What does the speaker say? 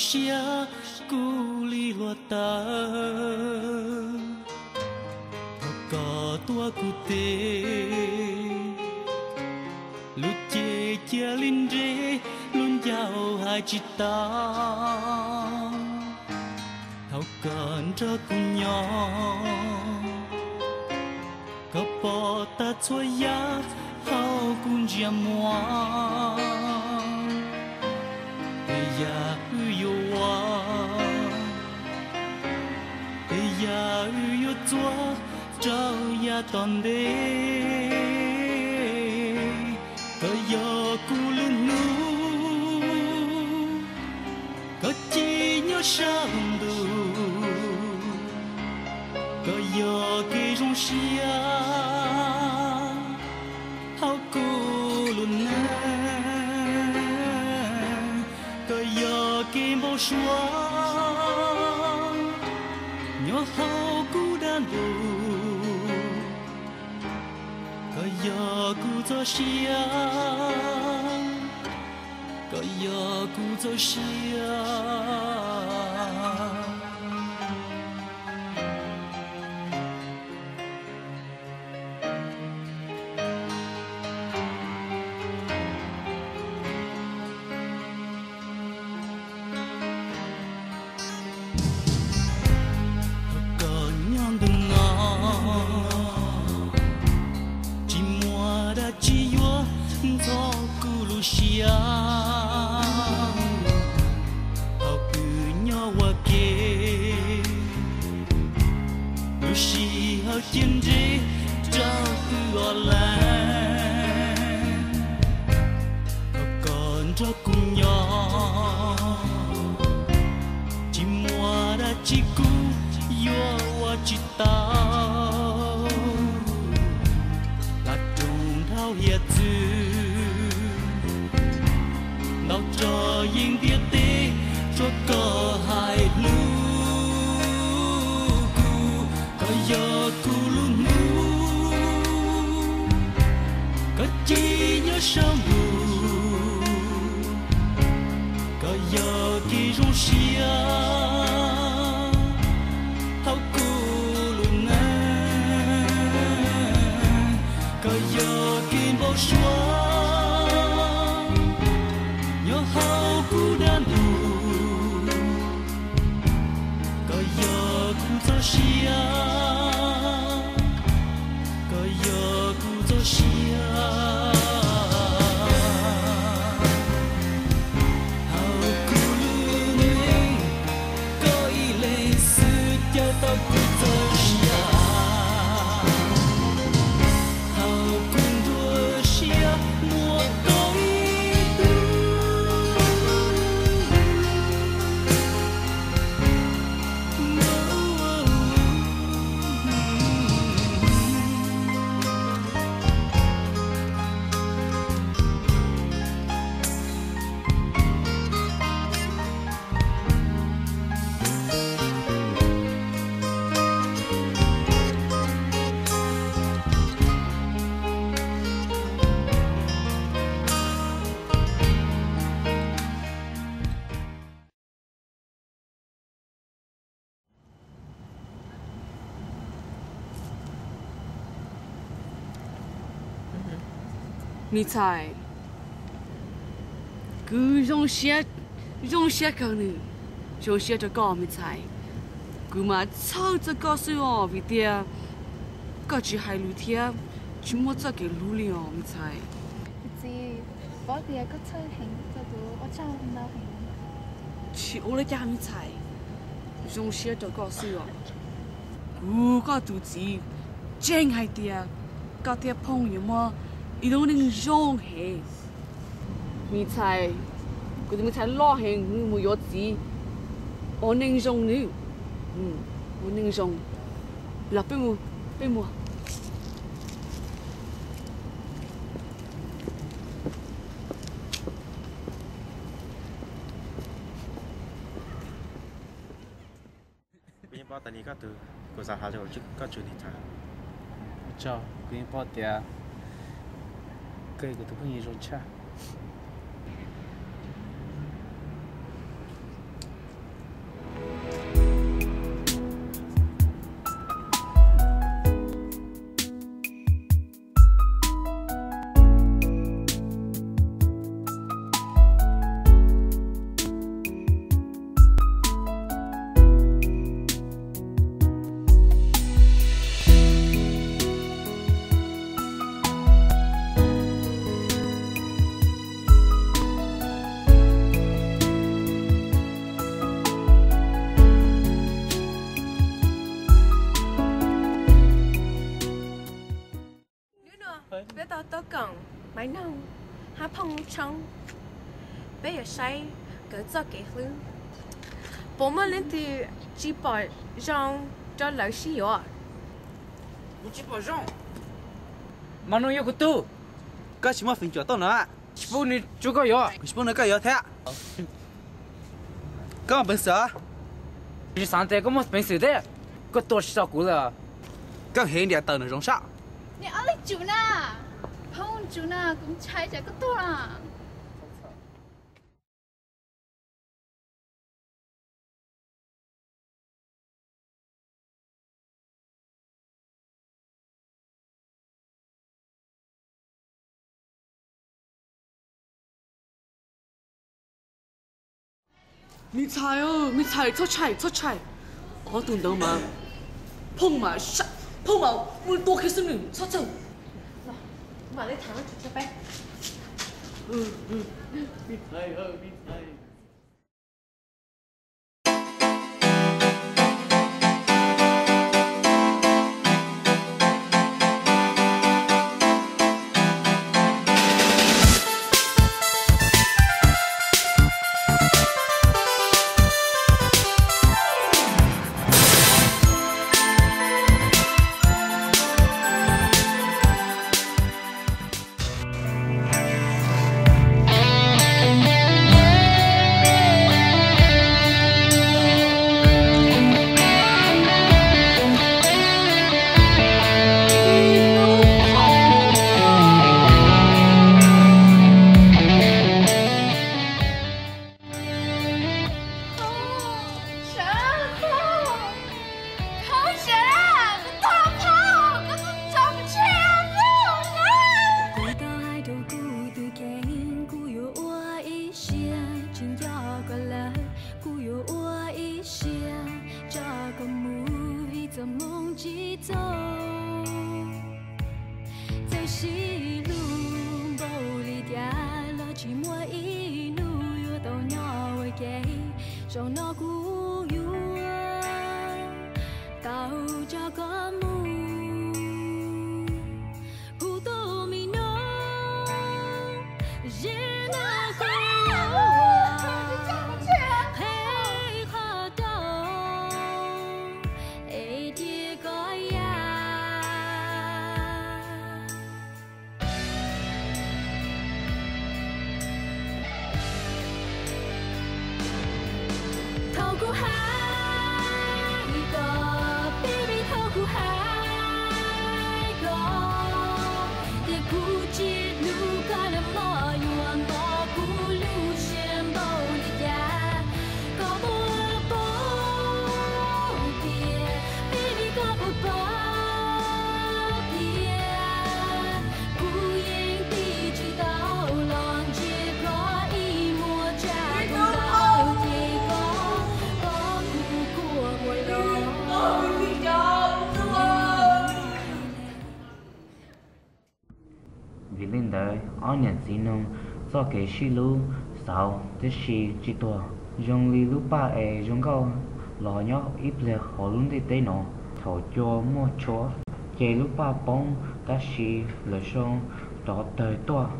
Siab kuv li hluav taws, thaum koj tuaj kuv tes, lub cev cia li nres, lub ncauj hais tsis tau. Thaum koj nrog kuv nyob, koj pom tag txhua yam hauv kuv ntsej muag. Tej yam wb yuav ua, tej yam wb yuav txuag rau yav tom ntej. Koj yog kuv lub hnub, koj ci nyob saum ntuj, koj yog kev zoo siab hauv kuv lub neej, koj yog kev npau suav nyob hauv kuv dab ntub, koj yog kuv txoj sia, koj yog kuv txoj sia. Koj nyob ntu no, tsis muaj dab tsi yuav ntxhov kuv lub siab. Thaum wb nyob ua ke, lub sij hawm ciaj ntseb rau wb ob leeg. Thaum koj nrog kuv nyob, tsis muaj dab tsi kuv yuav ua tsis tau. Hla rooj dhau hiav txwv, ntaus rog yeej ntiaj teb, tsuas koj hais hlub kuv. Koj yog kuv lub hnub, koj ci nyob saum ntuj, koj yog kev zoo siab hauv kuv lub neej, koj yog kev npau suav nyob hauv kuv dab ntub, koj yog kuv txoj sia, koj yog kuv txoj sia. Hauv kuv lub neej, koj ib leeg xwb coj tau kuv txoj sia. Thaum kuv nruab siab muaj koj ib tug. Me ntxhais, kuv zoo siab, zoo siab kawg nws, zoo siab rau koj me ntxhais. Kuv mas txhawj txog koj xwb os, vim tias koj tsis hais lus thiab tsis muaj txoj kev hlub li os me ntxhais. Txiv, paub tias koj txhawj heev rau tus ua tsaug no heev. Tsis ua li cas me ntxhais, zoo siab rau koj xwb os. Kuv koj tus txiv, tseeb hais tias koj thiab Phooj yuav muaj ib lub neej zoo heev. Me ntxhais, kuv tus me ntxhais loj heev, nws mus yuav txiv, ua neej zoo nws, ua neej zoo. Los peb mus, peb mus. Kuv yeej paub tas li koj tus, kuv xav hais rau koj tsum li cas. Tso, kuv yeej paub tias koj yog kuv tus phooj ywg zoo tshaj. Peb tau tuaj koom Maiv Noog hab Phooj Tshoob, peb yuav saib nkawd txoj kev hlub puas muaj leej twg tsis pom zoo rau lawv sib yuav. Kuv tsis pom zoo. Maiv Noog yog kuv tug. Koj tsis muaj feem cuam tuaj no. Tsis pub nws tsuj koj yuav. Kuv tsis pub nws koj yuav thiab. Koj muaj peev xwm. Kuv tsis xav tias koj muaj peev xwm thiab. Koj tua tsis tau kuv lawm. Koj heev diam tawm nram zoov sab. Niam ob leej tsum na, Phooj Tshoob na, kuv ntshai tsam koj tuag. Me ntxhais, me ntxhais, txhob tshais, txhob tshais. Ob tug ntawd mas phooj mas, phooj mas mus tua kiag xwb nws, txhob txhawj. Kuv tau hais rau kuv tus kheej, kuv yuav ua ib siab tsis nco koj lawm, kuv yuav ua ib siab tso koj mus vim txoj hmoo tsis txaus. Txawm sib hlub npaum li cas los tsis muaj ib hnub yuav tau nyob ua ke. Zaum no kuv yuav tau tso koj mus, kuv tus me nyuam, ze na kuv qheb qhov rau es cia koj ya. Thaum kuv hais koj, baby, thaum kuv hais koj, tias kuv tsis hlub koj lawm mog, yuav mob kuv lub siab npaum li cas. Koj puas paub tias, baby, koj puas paub tias kuv yeej tig tsis tau los ntsia koj ib muag, tsam kuv ntaus ces koj, koj kuv kuaj ua los. Vim li ntawd ob niam txiv neej txoj kev sib hlub xaus tib si tsis tuag. Zoo li lub paj es zoo nkauj los nyob ib pliag hauv lub ntiaj teb no. Thaum cua muaj tshuaj ces lub paj poob tab sis lawv zoo rov tawg tuaj.